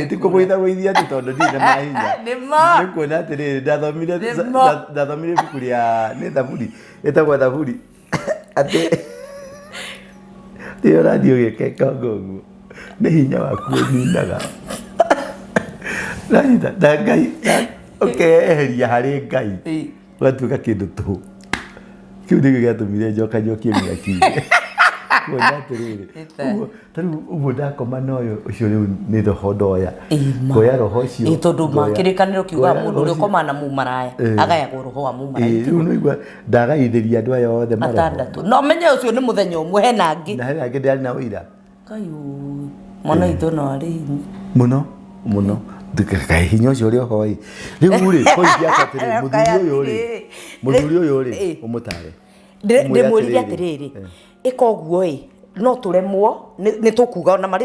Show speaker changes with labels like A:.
A: Ti kũgũithagũithia atĩ tondũ ndirĩ na mahinya.
B: Nĩ ma.
A: Nĩ kuona atĩrĩrĩ, ndathomire
B: Nĩ ma.
A: Ndathomire ibuku rĩa, nĩ Thaburi, ĩtagwo Thaburi, atĩ rĩrĩa ũrathiĩ ũgĩkenga ũguo nĩ hinya waku ũninaga. Nanyita na Ngai ũkeyeheria harĩ Ngai, ũgatuĩka kĩndũ tũhũ. Kĩu nĩkĩo gĩatũmire njoka njokie mĩaki-inĩ, kuona atĩrĩrĩ, ũguo ta rĩu ũguo ndakoma na ũyũ ũcio, rĩu nĩ roho ndoya. Ngoya roho ũcio.
B: Ĩ, tondũ
A: ngoya-
B: kĩrĩkanĩro kiugaga
A: ngoya
B: mũndũ
A: roho
B: ũrĩa
A: ũcio.
B: ũkomaga na mũmaraya agayagwo roho wa mũmaraya.
A: Ĩ, rĩu nĩigua ndagaithĩria andũ aya othe maroho.
B: Atandatũ, no menye ũcio nĩ mũthenya ũmwe, hena angĩ.
A: Na hena angĩ ndĩrarĩ na ũira.
B: Kai ũĩ, mwana witũ no arĩ hinya.
A: Mũno mũno. Kaĩ hinya ũcio ũrĩ oho ĩ. Rĩu rĩ, point yakwa atĩrĩ, mũthuri ũyũ rĩ, mũthuri ũyũ rĩ, ũmũtare. Ũmwĩre
B: Ndĩmwĩrire
A: atĩrĩrĩ,
B: atĩrĩrĩ, ĩka ũguo ĩ, no tũremwo nĩ tũkuga ona marĩ.